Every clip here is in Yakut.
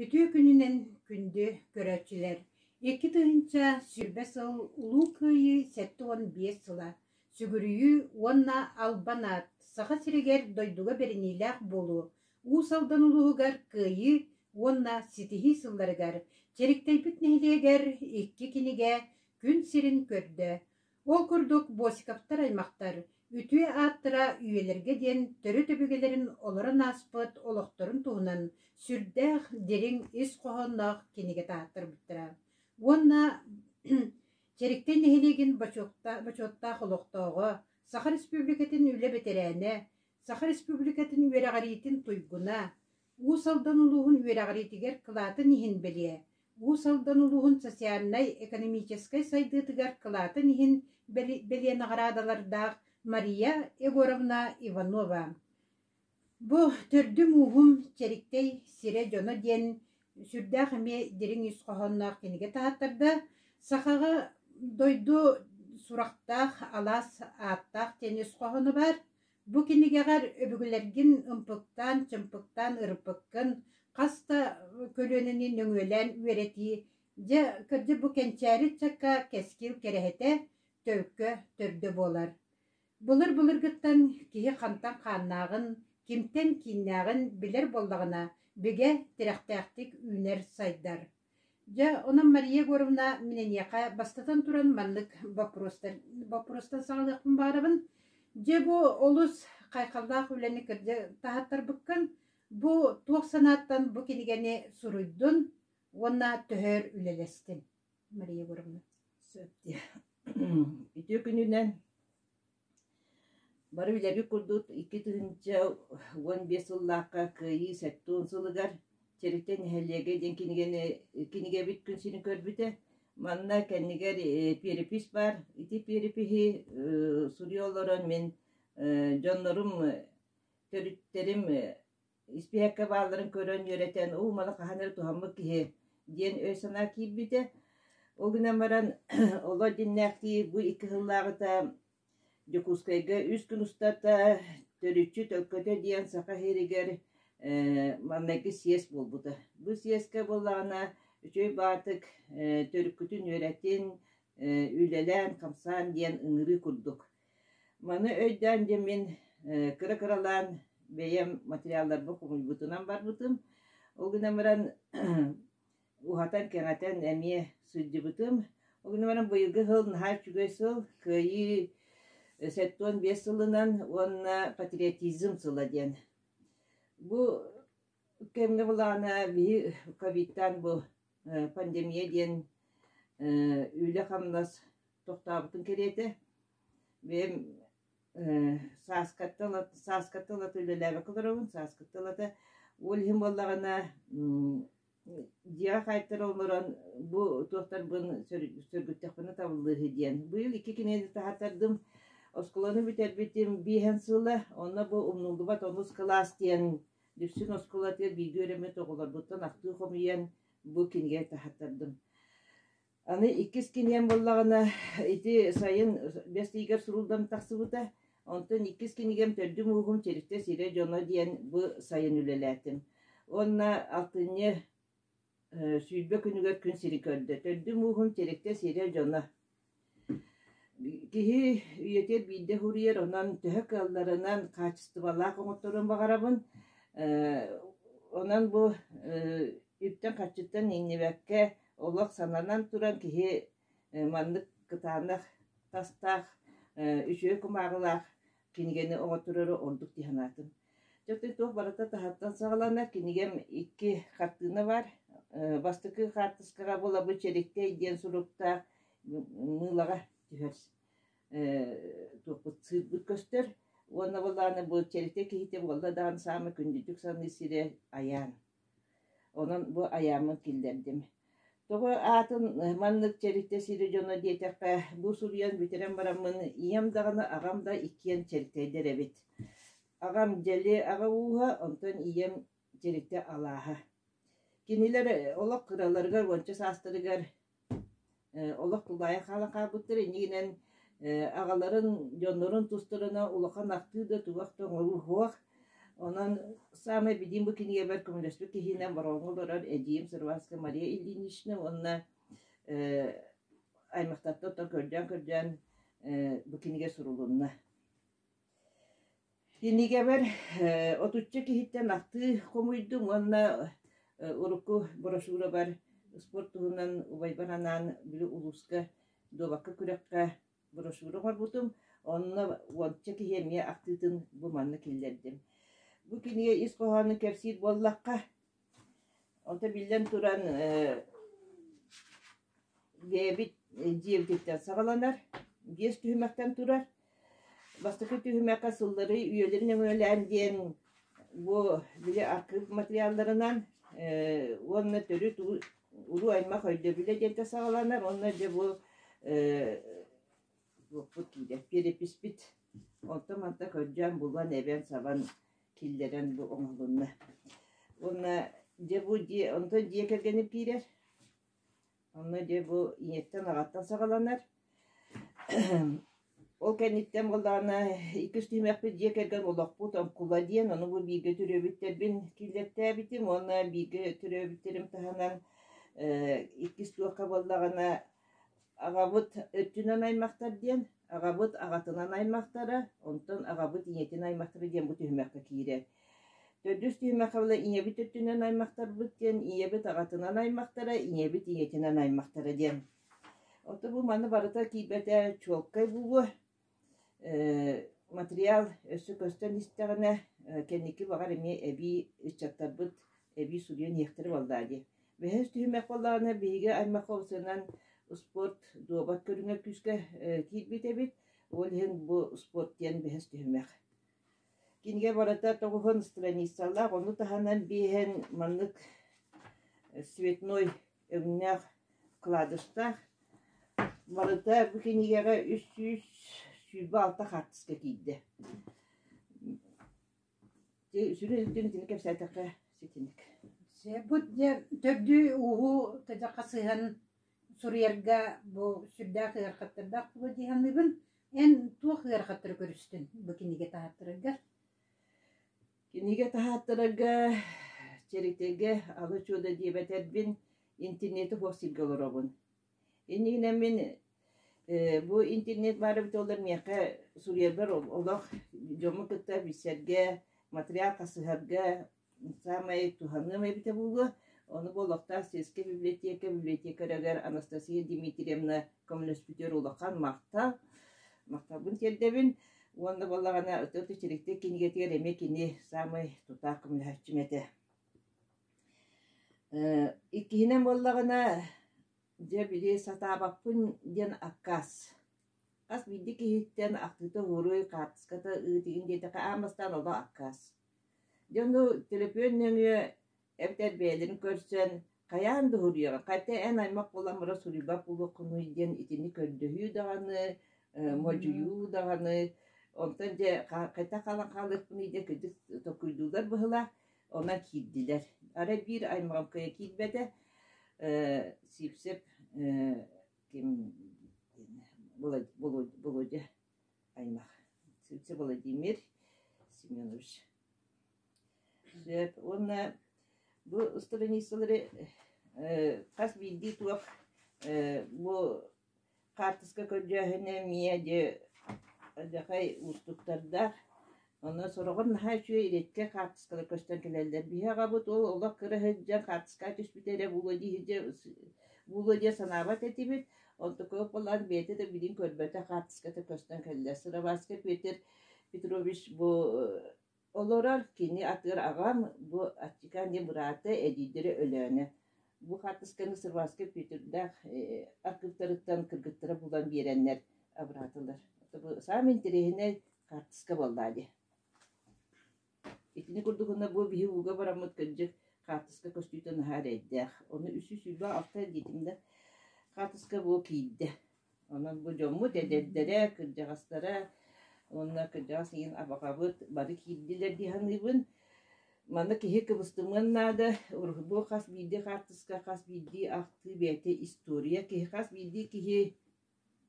Үтүө күнүнэн күндү көрөөччүлэр! 2020 сыл Улуу Кыайыы 75 сыла Сүгүрүйүү уонна Албан аат Саха сиригэр дойдуга бэриниилээх буолуу, Уус Алдан улууһугар Кыайыы уонна ситиһии сылларыгар Чэриктэйбит нэһилиэгэр икки кинигэ күн сирин көрдө. Ол курдук Босиковтар аймахтар үтүө ааттара үйэлэргэ диэн төрүт өбүгэлэрин олорон ааспыт олохторун туһунан сүрдээх дириҥ ис хоһоонноох кинигэ таһааттарбыттара. Уонна Чэриктэй нэһилиэгин бочуоттаах олохтооҕо, Саха Республикатын үлэ бэтэрээнэ, Саха Республикатын үөрэҕириитин туйгуна, Уус Алдан улууһун үөрэҕириитигэр кылаатын иһин бэлиэ, Уус Алдан улууһун социальнай-экономическай сайдыытыгар кылаатын иһин бэлиэ наҕараадалардаах Мария Егоровна Иванова. Бу төрдүм-ууһум Чэриктэй сирэ дьоно диэн сүрдээх эмиэ дириҥ ис хоһоонноох кинигэ таһааттарда. Сахаҕа дойду сурахтаах алаас ааттаах диэн ис хоһооно баар. Бу кинигэҕэр өбүгэлэргин ымпыктаан-чымпыктаан ырыппыккын, хас да көлүөнэни нөҥүөлээн үөрэтии, дьэ, кырдьык бу кэнчээри ыччакка кэскил кэрэһитэ, төлкө төрдө буолар. Былыр-былыргыттан киһи хантан хааннааҕын, кимтэн кииннээҕин билэр буоллаҕына, бигэ, тирэхтээхтик үүнэр-сайдар. Дьэ, онон Мария Егоровна мин эйиэхэ бастатан туран маннык боппуруостар боппуруостан саҕалыахпын баҕарабын. Дьэ, бу олус хайҕаллаах үлэни кырдьа таһааттарбыккын. Бу туох санааттан бу кинигэни суруйдун уонна төһөр үлэлэстин, Мария Егоровна? Сөп дии. Үтүө күнүнэн Бары билэрбит курдук, 2015 сыллаахха Кыайыы 70 сылыгар Чэриктэй нэһилиэгэ диэн кинигэни кинигэбит күн сирин көрбүтэ. Манна кэннигэр перепись баар. Ити перепиһи суруйа олорон мин дьоннорум, төрүттэрим испииһэккэ баалларын көрөн үөрэтэн, уу маны хаһан эрэ туһаммыт киһи диэн өй-санаа киирбитэ. Ол гынан баран олор дьиннээхтии бу икки сыллааҕыта Дьокуускайга үс күн устата төрүччү төлкөтө диэн Саха сиригэр маҥнайгы съезд буолбута. Бу съезкэ буоллаҕына үчүгэй баатык төрүккүтүн үөрэтин, үлэлээн-хамсаан диэн ыҥырыы курдук. Маны өйдөөн дьэ мин кыра-кыралаан бэйэм материалларбын хомуйбутунан барбытым. Ол гынан баран уһатан-кэҥэтэн эмиэ сылдьыбытым. Ол гынан баран быйылгы сыл наһаа үчүгэй сыл, Кыайыы 75 сылынан уонна патриотизм сыла диэн. Бу кэмҥэ былаана биһи ковидтаан бу пандемия диэн үлэ-хамнас тохтообутун кэриэтэ. Бэйэм сааскаттан сааскаттан ылата үлэлээбэккэ олоробун, сааскаттан ылата. Ол иһин буоллаҕына дьиэҕэ хаайтара олорон бу туохтарбын сөргүттэхпинэ табыллыыһы диэн. Быйыл икки кинигэни таһааттардым. Оскуоланы бүтэрбитим биэһэн сыла, онно бу умнуллубат онус кылаас диэн Дүпсүн оскуолатыгар бииргэ үөрэммит оҕолорбуттан ахтыы хомуйан бу кинигэ таһааттардым. Аны иккис кинигэм буоллаҕына, ити сайын бэс ыйыгар суруллан тахсыбыта. Онтон иккис кинигэм Төрдүм ууһум Чэриктэй сирэ дьоно диэн бу сайын үлэлээтим. Уонна алтынньы 20 күнүгэр күн сири көрдө. Төрдүм ууһум Чэриктэй сирэ дьоно. Киһи үйэтигэр биирдэ суруйар, онон төһө кыалларынан хаачыстыбалаах оҥотторуон баҕарабын. Онон бу үптэн-харчыттан иҥнибэккэ, олох сананан туран киһи маннык кытаанах тастаах, үчүгэй кумааҕылаах кинигэни оҥотторору ордук дии санаатым. Дьэ, туох барыта таһыттан саҕаланар. Кинигэм икки хартыына баар. Бастакы хаартыскаҕа булабы Чэриктэй диэн суруктаах мыылаҕа түһэр туохпут сыырбыт көстөр. Уонна былааны бу Чэриктэй киһитэ буолла даҕаны саамай күндүтүк саныыр сирэ Айаан. Онон бу айааммын киллэрдим. Тоҕо аатын маннык Чэриктэй сирэ дьоно диэтэххэ, бу суруйан бүтэрэн бараммын ийэм даҕаны, аҕам да иккиэн чэриктэйдэр эбит. Аҕам Дьэли аҕа ууһа, онтон ийэм Чэриктэй алааһа. Кинилэр олох кыраларыгар, уонча саастарыгар олох тулаайах хаалан хаалбыттар. Иннигинэн аҕаларын, дьоннорун тустарына улахан ахтыы да, туох да оҥоруу суох. Онон саамай билиим бу кинигэбэр көмөлөспүт киһинэн Бороҕоҥҥо олорор эдьиийим Сырваска Мария Ильинична уонна аймахтартан оттон көрдөөн-көрдөөн бу кинигэ сурулунна. Кинигэбэр отучча киһиттэн ахтыы хомуйдум уонна урукку брошюрабар спорт туһунан убайбар анаан били улууска дуобакка күрэххэ брошюра оҥорбутум. Онно уонча киһи эмиэ ахтыытын бу манна киллэрдим. Бу кинигэ ис хоһоонун кэпсиир буоллахха, онто биллэн туран бэйэбит дьиэбититтэн саҕаланар, биэс түһүмэхтэн турар. Бастакы түһүмэххэ сыллары үйэлэрин өҥөлөөн диэн бу били архыып материалларынан уонна төрүт уруу аймах өйдөбүлэ диэнтэн саҕаланар уонна дьэ бу туохпут киирэр переписпит онтон-мантан көрдөөн булан эбэн-сабан киллэрэн бу оҥоһулунна. Уонна дьэ бу дьиэ онтон дьиэ кэргэним киирэр. Онно дьэ бу ийэттэн аҕаттан саҕаланар. Ол кэнниттэн буоллаҕына иккис түһүмэхпит дьиэ кэргэн олохпут оҥкула диэн, ону бу бииргэ төрөөбүттэрбин киллэртээбитим уонна бииргэ төрөөбүттэрим таһынан иккис туохха буоллаҕына аҕабыт өттүнэн аймахтар диэн, аҕабыт аҕатынан аймахтара, онтон аҕабыт ийэтин аймахтара диэн бу түһүмэххэ киирэр. Төрдүс түһүмэххэ була ийэбит өттүнэн аймахтарбыт диэн, ийэбит аҕатынан аймахтара, ийэбит ийэтинэн аймахтара диэн. Ото бу маны барыта киирбэтэ чуолкай буолуо. Материал өссө көстөн истэҕинэ, кэнники баҕар эмиэ эбии ыччаттарбыт эбии суруйан иһиэхтэрэ буоллаа дии. Бэһис түһүмэх буоллаҕына биһиги аймахха уопсайынан спорт дуобат көрүҥэр күүскэ киирбит эбит. Ол иһин бу спорт диэн бэһис түһүмэх. Кинигэ барыта тоҕуһун страницалаах, ону таһынан биэһэн маннык цветной өҥнөөх кладыштаах. Барыта бу кинигэҕэ 326 хаартыска киирдэ. Сүрүн өйдүүн итини кэпсээтэххэ ситиник. Бу дьэ төрдү-ууһу тыдьахха сыһан суруйарга бу сүрдээх ыарахаттардаах буолуо дии саныыбын. Эн туох ыарахаттары көрүстүн бу кинигэ таһааттараргар? Кинигэ таһааттарарга Чэриктэйгэ алы-чуода диэбэтэрбин, интернети суох сиргэ олоробун. Иннигинэн мин бу интернет баар эбит буоллар миэхэ суруйарбар олох дьому кытта билсэргэ, материал хасыһарга саамай туһаныам эбитэ буолуо. Ону бу олохтоох сельскэй библиотека библиотекарыгар Анастасия Дмитриевна көмөлөспүтүгэр улахан махтал, махталбын тиэрдэбин. Уонна буоллаҕына ытык Чэриктэй кинигэтигэр эмиэ кини саамай тутаах көмөлөһөөччүм этэ. Иккиһинэн буоллаҕына, дьэ били сатаабаппын диэн аккаас. Хас биирдии киһиттэн ахтыыта уһуруй, хаартыската ыыт игин диэтэххэ аан бастаан олох аккаас. Дьэ ону төлөпүөн нөҥүө эбэтэр бэйэлэрин көрсөн хайаан да уһуруйаҕын, хайта эн аймах буолан баран суруйбат буолуоххунуй диэн итини көрдөһүү даҕаны, модьуйуу даҕаны, онтон дьэ хайдах хаалан хаалыахпыный диэн кырдьык толкуйдууллар быһыылаах. Онон киирдилэр. Арай биир аймаҕым кыайа киирбэтэ, Сивцев ким Володя аймах. Сивцев Владимир Семенович. Сөп. Уонна бу страницалары хас биирдии туох бу Хаартыска көрдөөһүнэ эмиэ дьэ алдьархай уустуктардаах. Онно сороҕор наһаа үчүгэй редкэй хаартыскалар көстөн кэлэллэр. Биһи аҕабыт ол олох кыра сылдьан хаартыскаҕа түспүтэ эрэ буолуо дии буолуо диэн санаабат этибит. Онтукайа буолан бэйэтэ да билин көрбөтөх хаартыската көстөн кэллэ. Сыроватскай Петр Петрович бу олорор, кини атыыр аҕам, бу Аччыкаан диэн быраата, эдьиийдэрэ Өлөөнө. Бу хаартысканы Сырваскай Петрдаах архыыптарыттан кыргыттара булан биэрэннэр абыраатылар. Бу саамай интэриэһинэй хаартыска буоллаа дии. Итини курдугуна бу биһи ууга бараммыт кырдьык хаартыска көстүүтэ наһаа эрэйдээх. Ону 326 диэтим да хаартыска бу киирдэ. Онон бу дьоммут эдэрдэрэ, кырдьаҕастара уонна кырдьаҕас ийин абаҕабыт бары киирдилэр дии саныыбын. Манна киһи кыбыстымыан наада. Бу хас биирдии хаартыска, хас биирдии ахтыы бэйэтэ история. Киһи хас биирдии киһи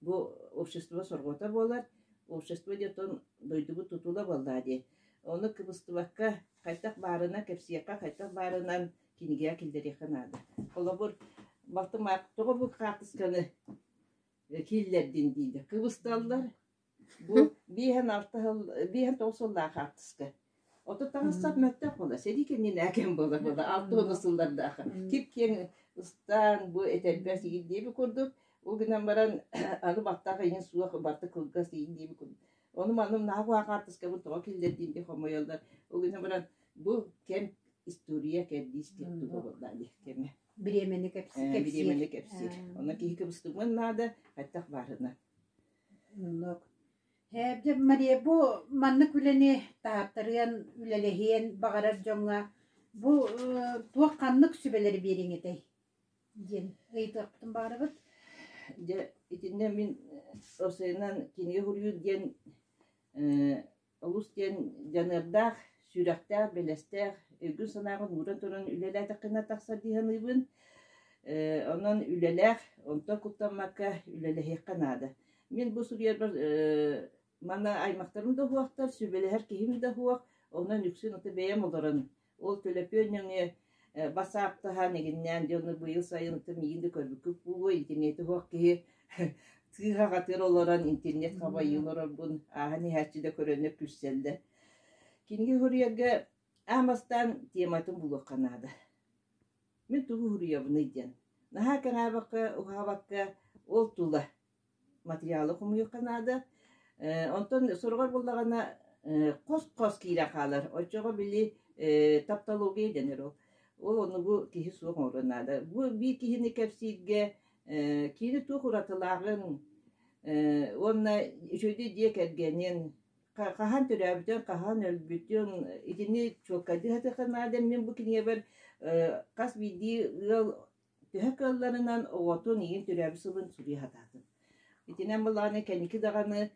бу общество сорҕото буолар. Общество диэн дойдубут тутула буоллаа дии. Ону кыбыстыбакка хайдах баарынан кэпсиэххэ, хайдах баарынан кинигэҕэ киллэриэххэ наада. Холобур, балтым аах тоҕо бу хаартысканы киллэрдин дииллэр. Кыбысталлар. Бу биэһэн алта сыл, биэһэн тоҕус сыллаах хаартыска. Ото таҥас-сап мөлтөх буола, сэрии кэннинээ кэм буола буола, алта уон сыллардаах. Кип-киэҥ ыстаан, бу этэрбэс игин диэби курдук, ол гынан баран аны баттах иһин суох, барыта кылгас игин диэби курдук. Ону маны наһаа куһаҕан хаартыскабын тоҕо киллэрдиин диэн хомойоллор. Ол гынан баран бу кэм история кэрдиис кэм туга буолла диэх кэмэ. Бириэмэни кэпсиир. Бириэмэни кэпсиир. Онон киһи кыбыстыман наада, хайдах баарына. Оннук. Дьэ, Мария, бу маннык үлэни таһааттарыан, үлэлэһиэн баҕарар дьоҥҥо бу туох ханнык сүбэлэри биэриэҥ этэй диэн ыйытыахпытын баҕарабыт. Дьэ, итиннэ мин уопсайынан кинигэ суруйуу диэн олус диэн дьаныардаах, сүрэхтээх, бэлэстээх, өйгүн-санааҕын ууран туран үлэлээтэххинэ тахсар дии саныыбын. Онон үлэлээх, онтон куттаммакка үлэлэһиэххэ наада. Мин бу суруйарбар манна аймахтарым да суохтар, сүбэлэһэр киһим да суох, онон үксүн ото бэйэм олорон ол төлөпүөн нөҥүө бассааптаһан игиннээн дьону быйыл сайын миигин да көрбүккүт буолуо интернети суох киһи тыаһаҕатыгар олорон интернет хабайыы олорорбун ааһан иһээччи да көрөннөр күлсэллэр. Кинигэ суруйарга аан бастаан тематын булуохха наада. Мин тугу суруйабыный диэн. Наһаа кэҥээбэккэ, уһаабакка ол тула материалы хомуйуохха наада. Онтон сороҕор буоллаҕына хос-хос киирэн хаалар. Оччоҕо били тапталогия дэнэр ол. Ол оннугу киһи суох оҥоруон наада. Бу биир киһини кэпсииргэ кини туох уратылааҕын уонна үчүгэйдик дьиэ кэргэнин хаһан төрөөбүтүн, хаһан өлбүтүн итини чуолкайдыы сатыахха наада. Мин бу кинигэбэр хас биирдии ыал Төһө кыалларынан оҕотун ийин төрөөбүт сылын суруйа сатаатым. Итинэн былааны кэнники даҕаны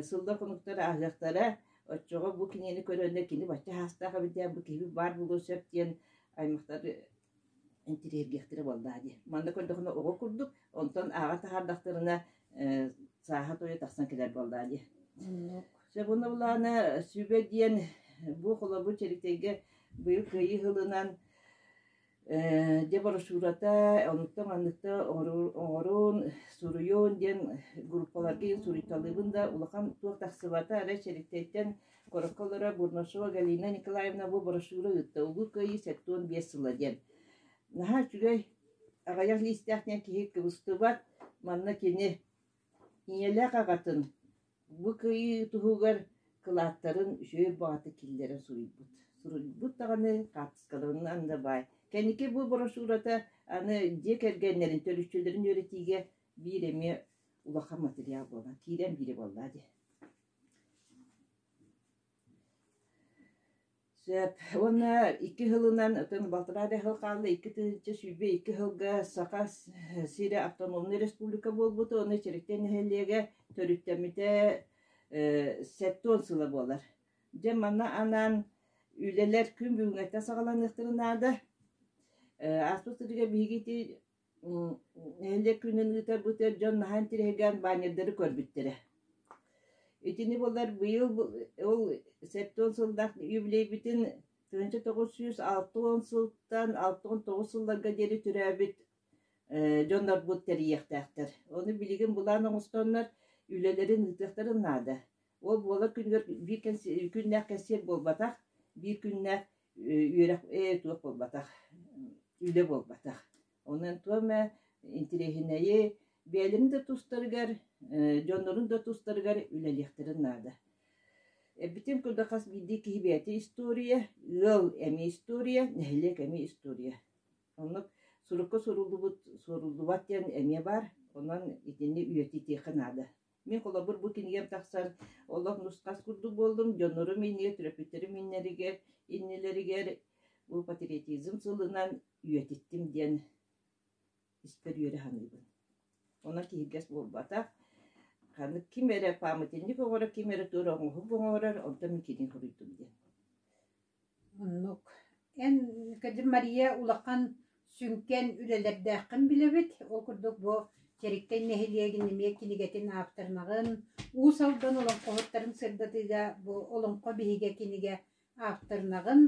сыллар-хонуктар ааһыахтара, оччоҕо бу кинини көрөннөр кини бачча саастаах эбит ээ, бу киһи баар буолуон сөп диэн аймахтары интириэһиргиэхтэрэ буоллаҕа дии. Манна көрдөххүнэ оҕо курдук, онтон ааҕа таһаардахтарына сааһа тойо тахсан кэлэр буоллаҕа дии. Сөп уонна былаана сүбэ диэн бу холобур Чэриктэйгэ быйыл Кыайыы сылынан Дьэ брошюрата оннукта-манныкта оҥорун, суруйун диэн группаларга иһин суруйталыыбын да улахан туох тахсыбата, эрэ Чэриктэйтэн куоракка олорор Бурнашова Галина Николаевна бу брошюра ыытта Улуу Кыайыы 75 сыла диэн. Наһаа үчүгэй, аҕыйах лиистээх диэн киһи кыбыстыбат, манна кини ийэлээх аҕатын Бу кыайыы туһугар кылааттарын үчүгэй баҕатык киллэрэн суруйбут. Суруйбут даҕаны хаартыскаларынан да баай. Кэнники бу брошюрата аны дьиэ кэргэннэрин төрүччүлэрин үөрэтиигэ биир эмиэ улахан материал буолан киирэн биирэ буоллаа дии. Сөп. Уонна икки сылынан, оттон балтараа эрэ сыл хаалла, 2022 сылга Саха сирэ автономнай республика буолбута уонна Чэриктэй нэһилиэгэ төрүттэммитэ 70 сыла буолар. Дьэ, манна анаан үлэлэр күн бүгүҥҥэттэн саҕаланыахтарын наада. Ааспыт сылга биһиги ити нэһилиэк күнүн ыытарбыт эр дьон наһаа интириэһиргээн баннердары көрбүттэрэ. Итини буоллар быйыл ол 70 сыллаах юбилейбитин 1960 сылтан 69 сылларга диэри төрөөбүт дьоннорбут тэрийиэхтээхтэр. Ону билигин былаан оҥостоннор үлэлэрин ыытыахтарын наада. Ол буолар күнүгэр биир күннээх кэнсиэр буолбатах, биир күннээх үөрэх туох буолбатах, үлэ буолбатах. Онон туох эмэ интириэһинэйи бэйэлэрин да тустарыгар, дьоннорун да тустарыгар үлэлиэхтэрин наада. Эппитим курдук хас биирдии киһи бэйэтэ история, ыал эмиэ история, нэһилиэк эмиэ история. Оннук сурукка суруллубут суруллубат диэн эмиэ баар, онон итини үйэтитиэххэ наада. Мин холобур бу кинигэм тахсан олох нус-хас курдук буоллум, дьоннорум иннигэр, төрөппүттэрим иннэригэр, иннилэригэр бу патриотизм сылынан үйэтиттим диэн испэр үөрэ саныыбын. Онон киһиргэс буолбатах. Ханнык ким эрэ памятник оҥорор, ким эрэ туора оҥоһук оҥорор, онтон мин кинини хоруйдум диэн. Оннук. Эн, кадим Мария, улахан сүҥкэн үлэлэрдээххин билэбит. Ол курдук бу Чэриктэй нэһилиэгин эмиэ кинигэтин ааптарынаҕын, Уус Алдан олоҥхоһуттарын сырдатыыга бу Олоҥхо биһигэ кинигэ ааптарынаҕын.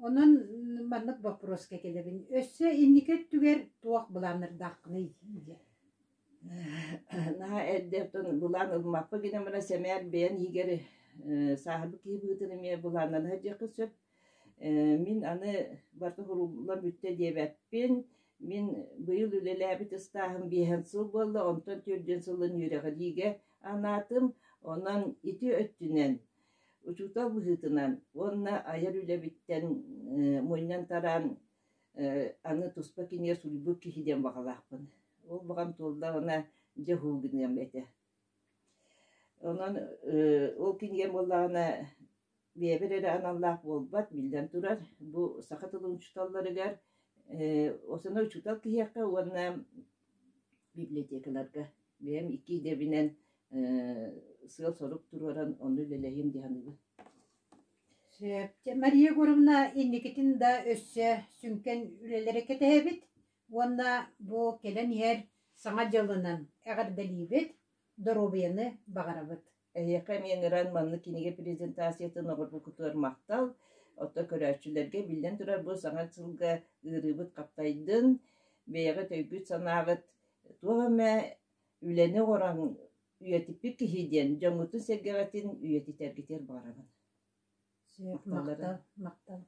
Онон маннык боппуруоска кэлэбин. Өссө инники өттүгэр туох былааннардааххыный диэн. Наһаа эрдэ оттон былаан ылыммаппын гынан баран сэмээр бэйэн иһигэр сааһырбыт киһи быһыытынан эмиэ былааннана сылдьыахха сөп. Мин аны барыта уһуруллан бүттэ диэбэппин. Мин быйыл үлэлээбит ыстааһым биэһэн сыл буолла, онтон төрдүөн сылын үөрэҕириигэ анаатым. Онон ити өттүнэн учуутал быһыытынан уонна айар үлэбиттэн мунньан-тараан аны туспа кинигэ суруйбут киһи диэн баҕалаахпын. Ол баҕам туоллаҕына дьэ уһуу гыныам этэ. Онон ол кинигэм буоллаҕына бэйэбэр эрэ аналлаах буолбат, биллэн турар, бу саха тылын учууталларыгар, основной учуутал киһиэхэ уонна библиотекаларга бэйэм икки идэбинэн сыал-сорук туруоран онно үлэлэһиэм дии саныыбын. Сөп. Мария Егоровна инникитин да өссө сүҥкэн үлэлэри кэтэһэбит уонна бу кэлэн иһэр Саҥа дьылынан эҕэрдэлиибит, доруобуйаны баҕарабыт. Эһиэхэ эмиэ ыҥыран маннык кинигэ презентациятын оҥорбуккутугар махтал. Оттон көрөөччүлэргэ биллэн турар бу саҥа сылга ыарыыбыт хаптайдын, бэйэҕит өйгүт-санааҕыт туох эмэ үлэни оҥорон үйэтиппит киһи диэн дьоҥҥутун-сэргэҕитин үйэтитэргитигэр баҕарабын. Сөп, махтал, махтал.